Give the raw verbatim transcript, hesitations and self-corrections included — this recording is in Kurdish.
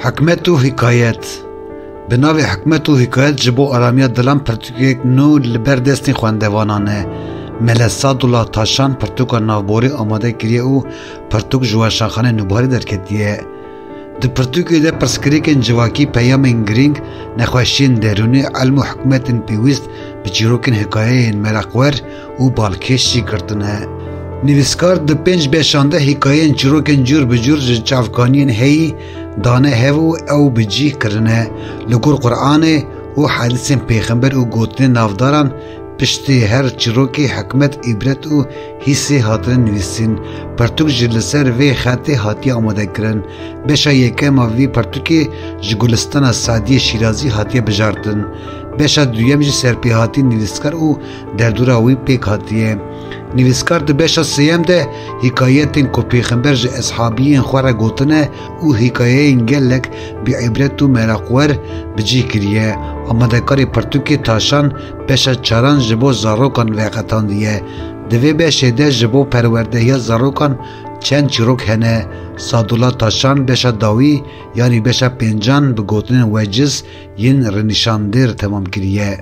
Hikmet û hikayet. Bi navê Hikmet û hikayet ji bo aramiya dilan pirtûkek nû li ber destên xwendevanan e. Mele Sadullah Taşan pirtûka navborî amade kiriye û pirtûk ji Weşanxaneyê Nûbarî derketiye. Di pirtûkê de pirsgirêkên civakî, peyamên girîng, nexweşiyên derûnî, ilm û hikmetên pêwîst bi çîrokên hikayeyên meraqwer û balkêş jî girtine. Nivîskar di pênc beşan de hikayeyên çîrokên cûr bi cûr ji çavkaniyên heyî dane hev û ew bi cih kirine. Li gor Quranê û hedîsên pêxember û gotinên navdaran, piştî her çîrokê hikmet, îbret û hîsê hatine nivîsîn. Pirtûk jî li ser vê xetê hatiye amadekirin. Beşa yekem a vî pirtûkê ji Gulistana Sadiyê Şîrazî hatiye bijartin. Beşa duyem jî serpêhatî nivîskar û derdora wî pêk hatiye. Nivîskar di beşa sêyem de hikayetên ku pêxember ji eshabiyên xwe re gotine û hikayeyên gelek bi îbret û meraqwer bi cih kiriye. Amadekarê pirtûkê Taşan beşa çaran ji bo zarokan veqetandiye. Di vê beşê de ji bo perwerdehiya zarokan çend çîrok hene. Sadullah Taşan beşa dawî, yanî beşa pêncan, bi gotinên weciz yên rinîşandêr temam kiriye.